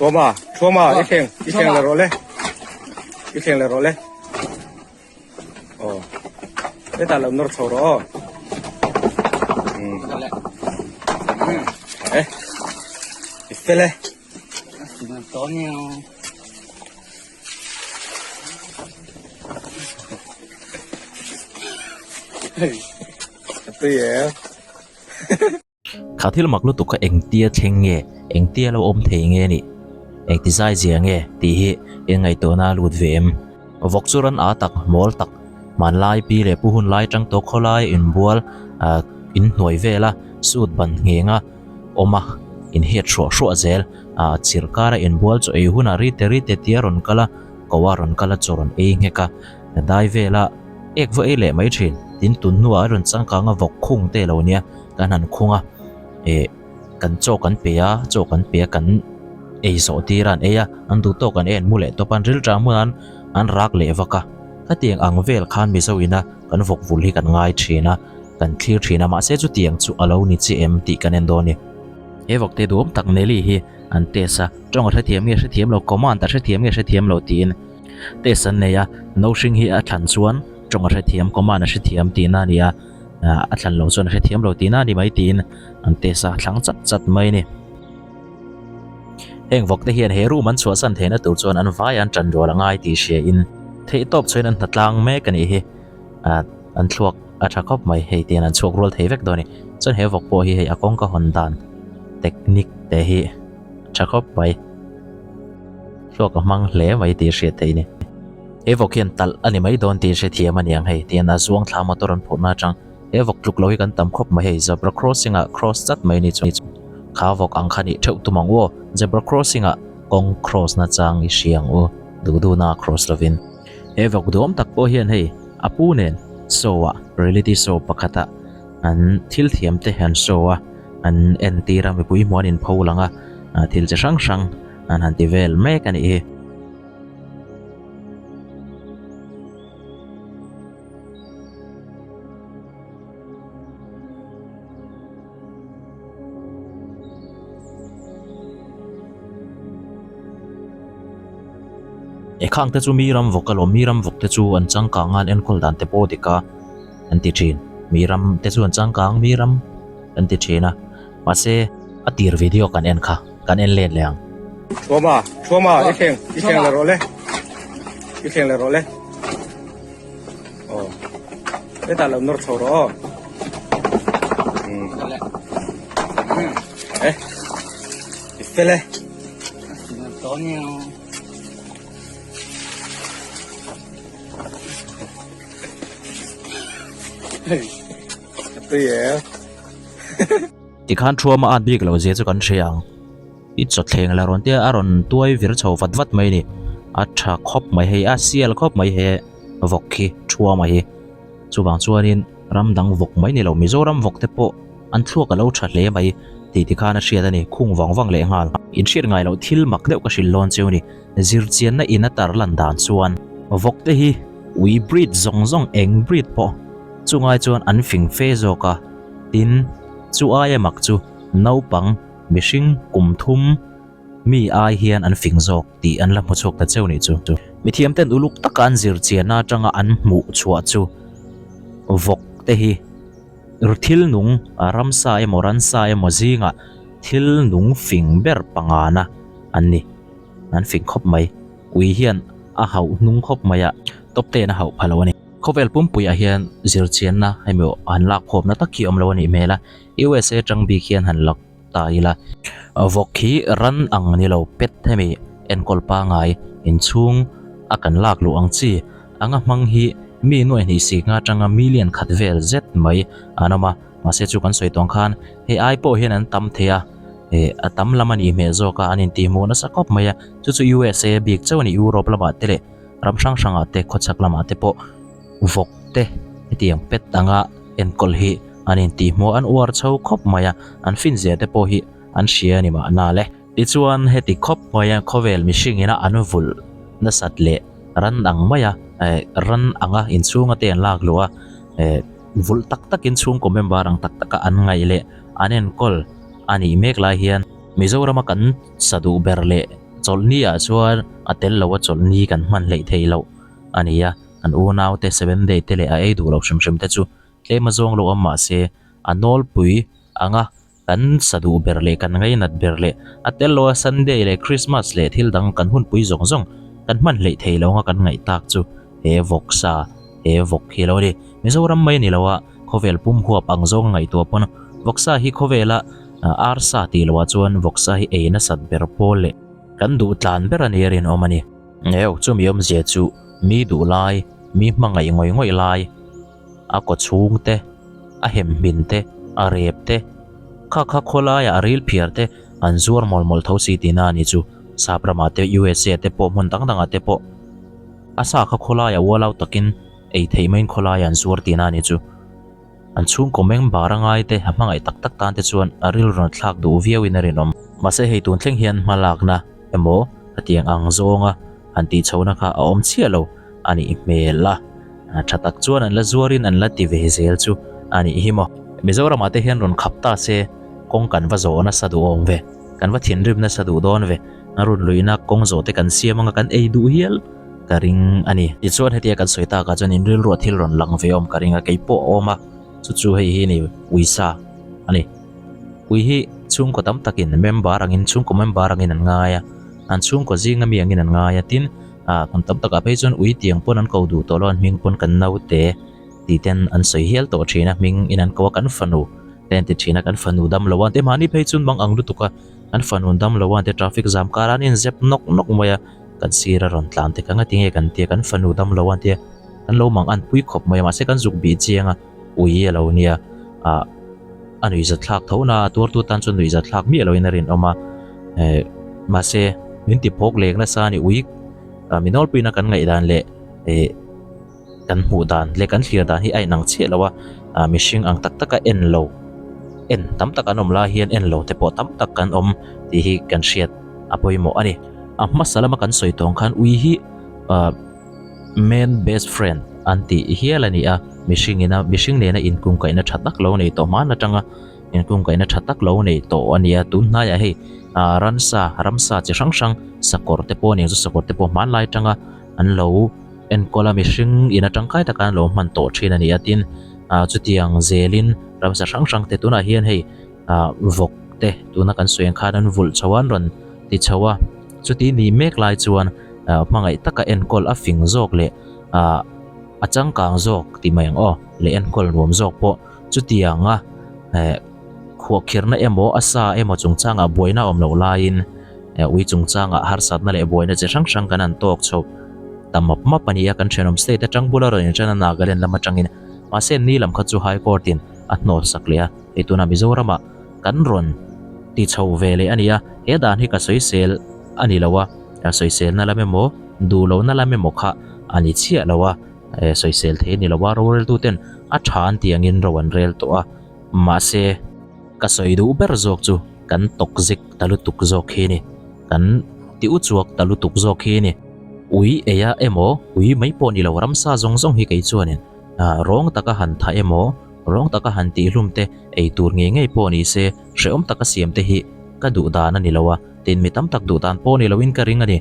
Thuama, Thuama, i thleng, i thleng la rawh le. I thleng la rawh le. Aw. Hetah lo nawr chho rawh aw. Eh. I fel e. Tui e. Kha thil mak lutuk kha engtia thleng nge, engtia lo awm thei nge nih, engti zai zia nge tih hi in ngaihtuahna a lut ve em? Vawk chu ran a tak, mawl tak, hmanlai pi leh pu hun lai tang tawh khawlai inbual inhnuai vela suit ban nghenga awm a, inhiat hruah hruah zel. Chirh kara inbual chaw ei hunah rite rite tia rawn kal a, ko a rawn kal a chaw rawn ei nghek a, dai vela ek va ei leh mai thin. Tin, tun hnuah a rawn changkang a vawk khung te lo nia, kan han khung a, eh kan chaw kan pe a, chaw kan pe a kan ei zawh tir a an ei a, an duh tawk an en mu leh tawp a, an rilṭah hmunah an an rak leh vak a. Khatiang ang vel khan Mizo ina kan vawk vul hi kan ngai thin a, kan thlir thin a, mahse chutiang chu a lo ni chi em tih kan en dawn a ni. He vawkte duhawm tak Nelly hi an test a, tawng a hrethiam nge hrethiam lo, command a hrethiam nge hrethiam lo tiin test an nei a, no hring hi a thlan chuan tawng a hrethiam, command a hrethiam tihna a ni a, a thlan lo chuan a hrethiam lo tihna a ni mai tiin an test a, thlang chat chat mai a ni. Heng vawkte hian he room an chhuahsan theihna tur chuan an vai an tan rual a ngai tih hria in theihtawp chhuain an hnatlang mek a nih hi. An thluak a tha khawp mai hei tian an chhuak rual thei vek dawn a ni. Chuan he vawk pawh hi hei a kawngka hawn dan technique te hi a tha khawp mai. Thluak a hmang hle mai tih hriat theih a ni. He vawk hian talh a ni mai dawn tih hrethiam a ni ang hei tian a zuang thla motor an phurhna atang he vawk tluk lo hi kan tam khawp mai hei zebra crossing ah cross chat mai a ni chu kha vawk ang kha nih theuh tum ang u aw zebra crossing ah kawng cross na chang i hria ang u duh duhna cross lovin. He vawk duhawm tak pawh hian hei a pu nen show ah reality show pakhat ah an thil thiam te an show a an entir a mipui hmuh an in pho lang a thil chi hrang hrang an han ti vel mek a nih hi. E khang te chu mi ram vawk alawm, mi ram vawk te chu an changkang a an enkawl dan te pawh dik a an ti thin, mi ram te chu an changkang mi ram an ti thin a, mahse a tir video kan en kha kan en let leh ang. Thuama, Thuama, i thleng, i thleng la rawh le, i thleng la rawh le. Aw, hetah lo nawr chho rawh aw. Eh, i fel e. Tui e. Tikhan thuama at bik lo zia chu kan hria ang. I chawthleng la rawn tia a rawn tuai vir chho vat vat mai ni. A tha khawp mai hei a sial khawp mai he vawk khi thuama hi. Chuvang chuanin ram dang vawk mai ni lo Mizoram vawk te pawh an thluak a lo tha hle mai tih tikhan a hriat a ni khung vang vang leh nghal. In hriat ngai loh thil mak deuh ka hrilh lawn cheu ni. Zirchianna in a tar lan dan chuan vawk te hi ui breed zawng zawng eng breed pawh chungai chuan an fing fe zawk a, tin chu aia mak chu naupang Mihring kum thum mi ai hian an fing zawk tih an la hmu chhuak ta cheu nih chu. Mithiam ten uluk taka an zir chianna atanga an hmuh chhuah chu vawk te hi thil nung ramsa emaw ransa emaw zingah thil nung fing ber pangana an ni. An fing khawp mai. Ui hian a hauh hnung khawp mai a, top ten a hauh pha lo a ni. Khawvel pumpuiah hian zirchianna hemi han lak khawmna tak hi awm lo a nih hmel a. USA atang bik hian han lak ta ila. Vawk hi ran ang ni lo pet hemi enkawl pangai inchhung a kan lak luh ang chi anga hmang hi mi nuaih hnih sik nga atanga million khat vel zet mai an awm a, mahse chu kan sawi tawng khan hei ai pawh hian an tam thei a, eh a tam lam a nih hmel zawk a an intihhmuh nasa khawp mai a, chu chu USA bik chauh a ni Europe lamah te leh ram hrang hrangah te khawchhak lamah te pawh vawk te hetiang pet anga enkawl hi an intihhmuh an uar chho khawp mai a, an fin zia te pawh hi an hria a ni mahna le. Tichuan heti khawp maia khawvel mihring ina an vulh nasat leh ran ang maia eh ran anga inchhunga te an lak luh a eh vulh tak takin chhungkaw member ang tak taka an ngaih leh an enkawl a nih mek lai hian Mizorama kan sa duh ber leh. Chawlhni ah chuan a tel lo a chawlhni kan hman hleih theih loh a ni a, kan unau te seven day te leh a ei duh loh hrim hrim te chu tlem a zawng lo awm mah se a nawlpui anga kan sa duh ber leh kan ngainat ber leh a tel lo a Sunday leh Christmas leh thil dang kan hunpui zawng zawng kan hman hleih theih lo anga kan ngaih tak chu he vawksa he vawk hi a lo ni. Mizoram mai a ni lo a, khawvel pum huap ang zawng a ngaihtuah pawn vawksa hi khawvela arsa tih loh ah chuan vawksa hi ei nasat ber pawl leh kan duh tlan ber a ni a rinawm a ni. Ngeuh chumi awmzia chu mi duh lai, mi hmangaih ngawih ngawih lai, a kaw chhung te, a hem hmin te, a rep te, kha kha khawlaiah a ril phiar te an zuar mawl mawl tho si tihna a ni chu. Sap ramah te, USA te pawh hmun dang dangah te pawh a sa kha khawlaiah ualau takin ei theih maiin khawlaiah an zuar tihna a ni chu. An chhungkaw meng bar a ngai te, a hmangaih tak tak tan te chuan a rilru rawn thlak duh viau in a rinawm. Mahse hei tun thleng hian hma lakna emaw hetiang ang zawnga han tih chhohna kha a awm chiah lo a nih hmel a, tha tak chuan an la zuarin an la ti ve zel chu a nih hi maw. Mizoramah te hian rawn khap ta se kawng kan va zawh nasa duh awm ve, kan va thinrim nasa duh dawn ve, a run luihna kawng zawh te kan siam anga kan ei duh hial ka ring a ni. Tichuan hetia kan sawi takah chuan in rilruah thil rawn lang ve awm ka ring a, kei pawh a awm a, chu chu hei hi ni uisa a ni. Ui hi chhungkaw tam takin member angin chhungkaw member angin an ngai a, an chhungkaw zinga mi angin an ngai a, tin ah hmun tam takah phei chuan ui tiang pawn an ko duh tawh lo a, an hming pawn kan naute tih ten an sawi hial tawh thin a, hming in an ko a kan fanu te an ti thin a, kan fanu dam lo a, te mahni phei chuan mang ang lutuk a, kan fanu dam lo a te traffic jam karah an inzep nawk nawk mai a. Kan sir a rawn tlan te ka nga tinge kan tia kan fanu dam lo a tia kan lo mang an pui khawp mai a mahse kan zuk bih chiang a ui a lo nia ah a nuih zat thlak tho na a tuartu tan chuan nuih zat thlak miah loin a rinawm a eh mahse min ti phawk lek nasa a ni ui ah mi nawlpuina kan ngaihdan leh eh Kan hmuh dan leh kan thlir dan hi a inang chiah lo a, ah mihring ang tak taka en lo, en tam tak an awm lai hian en lo te pawh tam tak kan awm tih hi kan hriat a pawimawh a ni. A hmasa lama kan sawi tawng khan ui hi ah man best friend an tih hial a ni a, mihring ina mihring nena inkungkaihna tha tak lo nei tawh hman atanga inkungkaihna tha tak lo nei tawh a ni a, tun hnaiah hei ah ransa ramsa chi hrang hrang sakawr te pawh a ni ang chu sakawr te pawh hmanlai atanga an lo enkawl a mihring in a tangkai taka an lo hman tawh thin a ni a tin ah chutiang zelin ramsa hrang hrang te tunah hian hei ah vawk te tuna kan sawi ang khan an vulh chho a an rawn ti chho a chuti ni mek lai chuan ah hmangaih taka enkawl a fing zawk leh ah a changkang zawk tih mai ang aw leh enkawl nuam zawk pawh chutianga eh khuahkhirna emaw a sa emaw chungchangah buaina awm loh laiin ui chungchangah harsatna leh buaina chi hrang hrang kan han tawk chho ta map map a ni a, kan thenawm state atang bula rawn inṭan a Nagaland lam atangin mahse ni lam kha chu High Court in a hnawt sak leh a, hei tunah Mizoramah kan rawn ti chho ve leh a ni a, he dan hi ka sawisel a ni lo a, sawiselna lam emaw duh lohna lam emaw kha a ni chiah lo a, sawisel thei a ni lo a, roreltuten a tha an tih angin ro an rel tawh a, mahse ka sawi duh ber zawk chu kan tawkzik ta lutuk zawk hi a ni. Kan ti u chuak ta lutuk zawk hi a ni. Ui eia emaw, ui mai pawh ni lo ramsa zawng zawng hi kei chuanin rawng taka han tha emaw, rawng taka han tihhlum te, ei tur ngei ngei pawh ni se, hrehawm taka siam te hi ka duh dan a ni lo a, tin mi tam tak duh dan pawh ni loin ka ring a ni.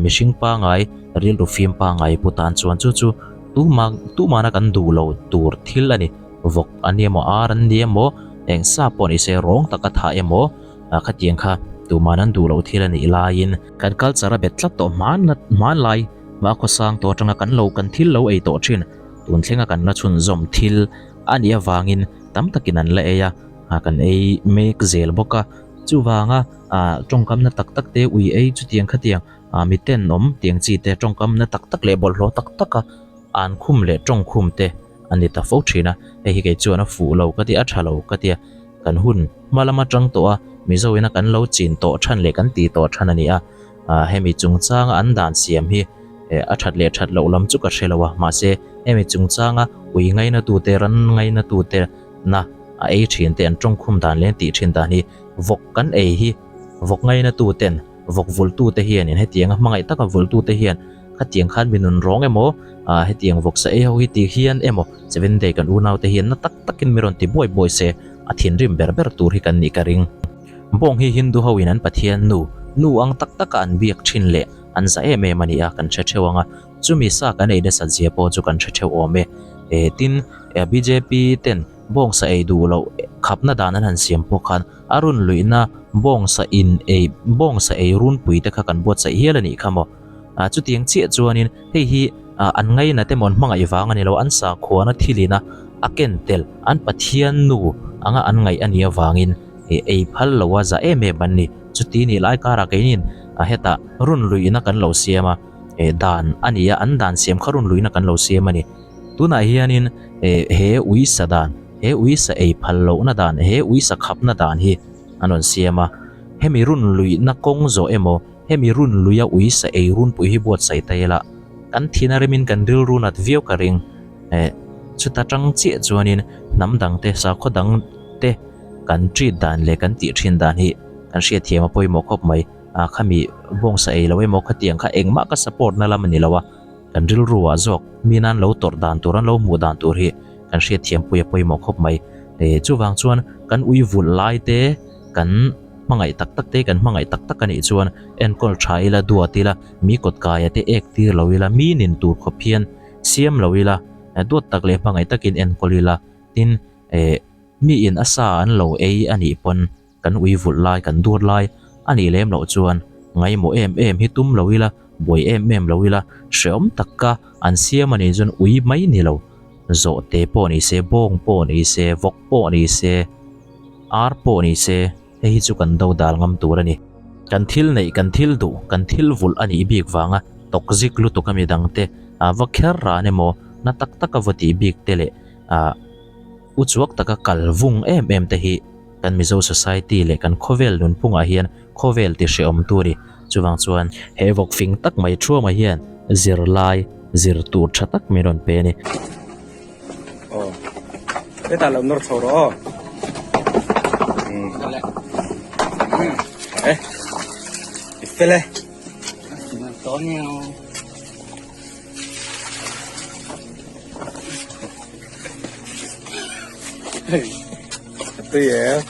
Mihring pangai, rilru fim pangai pu tan chuan chu chu tuma tumana kan duh lo tur thil a ni. Vawk an ni emaw, ar an ni emaw, eng sa pawh ni se rawng taka tha emaw, Khatiang kha tuman an duh loh thil a nih laiin kan culture a bet tlat tawh hman hmanlai hma khawsang tawh atanga kan lo kan thil lo ei tawh thin tun thlenga kan la chhunzawm thil a nih avangin tam takin an la ei a kan ei mek zel bawk a chuvanga ah tawngkamna tak tak te ui ei chutiang khatiang ah miten awm tiang chi te tawngkamna tak tak leh bawlhhlawh tak tak a an khum leh tawngkhum te a ni ta fo thin a hei hi kei chuan a fuh lo ka ti a tha lo ka ti a. Kan hun hma lama tang tawh a, Mizo ina kan lo chin tawh than leh kan ti tawh than a ni a. Hemi chungchanga an dan siam hi a that leh that loh lam chu ka hre lo a, mahse hemi chungchanga ui ngaina tute, ran ngaina tute na a ei thin te an tawngkhum dan leh an tih thin dan hi vawk kan ei hi vawk ngaina tuten vawk vulh tute hianin hetianga hmangaih taka vulh tute hian Khatiang khan mi nun rawng emaw, ah hetiang vawksa ei ho hi ti hian emaw Seven Day kan unau te hian na tak takin mi rawn ti buai buai se, a thinrim ber ber tur hi kan nih ka ring. Bawng hi Hindu ho in an Pathian nu Nu ang tak taka an biak thin leh an za em em a ni a, kan hre theuh ang a. Chumi sa kan ei nasat zia pawh chu kan hre theuh awm e. E tin, bjp ten bawngsa ei duh loh khapna dan an han siam pawh khan a run luihna bawngsa in ei bawngsa ei runpui te kha kan buatsaih hial a nih kha maw. A chutiang chiah chuanin hei hi an ngainat emaw an hmangaih vang a ni lo, an sakhuana thilina a ken tel an Pathian nu anga an ngaih a nih avangin ei phal lo a za em em an ni. Chuti nih lai karah keinin hetah run luihna kan lo siam a, dan a ni a, an dan siam kha run luihna kan lo siam a ni. Tunah hianin he uisa dan, he uisa ei phal lohna dan, he uisa khapna dan hi an rawn siam a. Hemi run luihna kawng zawh emaw, Hemi run luia ui sa ei runpui hi buatsaih ta ila, kan thin a remin kan rilru nat viau ka ring. Eh, chuta tang chiah chuanin hnam dang te, sakhaw dang te kan treat dan leh kan tih thin dan hi kan hriatthiam a pawimawh khawp mai. Ah, khami bawngsa ei lo emaw khatiang kha engmah ka support na lam a ni lo a, kan rilru ah zawk mi nan lo tawrh dan tur, an lo hmuh dan tur hi kan hriatthiam pui a pawimawh khawp mai. Eh, chuvang chuan kan ui vulh lai te kan. Hmangaih tak tak te kan hmangaih tak tak a nih chuan enkawl tha ila, duat ila, mi kawt kaia te ek tir lo ila, mi nin tur khawp hian siam lo ila, duat tak leh hmangaih takin enkawl ila, tin eh mi in a sa an lo ei a nih pawn kan ui vulh lai, kan duat lai a nih lem loh chuan ngaimawh em em hi tum lo ila, buai em em lo ila, hreawm taka an siam a nih chuan ui mai ni lo, zawhte pawh ni se, bawng pawh ni se, vawk pawh ni se. Ar pawh ni se, hei hi chu kan do dal ngam tur a ni. Kan thil neih, kan thil duh, kan thil vulh a nih bik vanga tawk zik lutuk a midangte a va kher ran emaw, na tak taka va tih bik te leh ah uchuak taka kal vung em em te hi kan Mizo society leh kan khawvel nunphungah hian khawvel ti hrehawm tu a ni. Chuvang chuan he vawk fing tak mai thuamah hian zirlai zir tur tha tak min rawn pe a ni. Aw hetah lo nawr chho rawh aw e i fel e tui e.